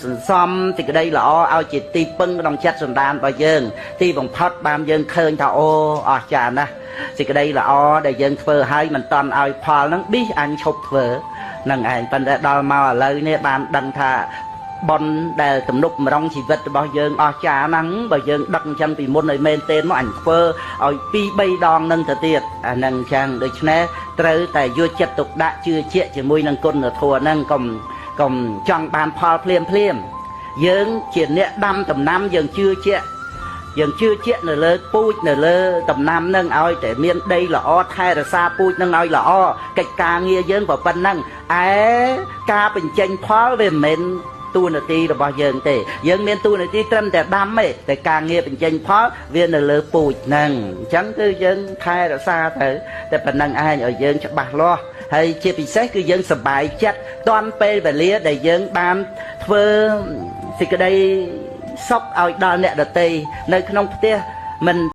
សន្សំសេចក្តីល្អឲ្យជាទីពឹងក្នុងចិត្តសន្តានរបស់យើង ទីបំផុតបានយើងឃើញថាអូអស្ចារ្យណាស់សេចក្តីល្អដែលយើងធ្វើឲ្យមិនតន់ឲ្យផលហ្នឹងប៊ីសអញឈប់ធ្វើនឹងឯងប៉ុន្តែដល់មកឥឡូវនេះបានដឹងថាប៉ុនដែលទំនប់ម្រងជីវិតរបស់យើងអស្ចារ្យហ្នឹងបើយើងដឹកអញ្ចឹងពីមុនឲ្យមែនទេមកអញធ្វើឲ្យ2 3ដងនឹងទៅទៀតអាហ្នឹងអញ្ចឹងដូច្នេះត្រូវតែយកចិត្តទុកដាក់ជឿជាក់ជាមួយនឹងគុណធម៌ហ្នឹងកុំកុំចង់បានផលភ្លាមភ្លាមយើងជាអ្នកដាំដំណាំយើងជឿជាក់យើងជឿជាក់នៅលើពូជនៅលើដំណាំនឹងឲ្យតែមានដីល្អថែរក្សាពូជនឹងឲ្យល្អកិច្ចការងារយើងក៏ប៉ុណ្ណឹងឯការបញ្ចេញផលវាមិនមែនតួនាទីរបស់យើងទេយើងមានតួនាទីត្រឹមតែដាំទេតែការងារបញ្ចេញផលវានៅលើពូជហ្នឹងអញ្ចឹងគឺយើងថែរក្សាទៅតែប៉ុណ្ណឹងឯងឲ្យយើងច្បាស់លាស់ហើយជាពិសេសគឺយើងសប្បាយចិត្តតាន់ពេលវេលាដែលយើងបានធ្វើសេចក្តីសុខឲ្យដល់អ្នកដទៃនៅក្នុងផ្ទះមិន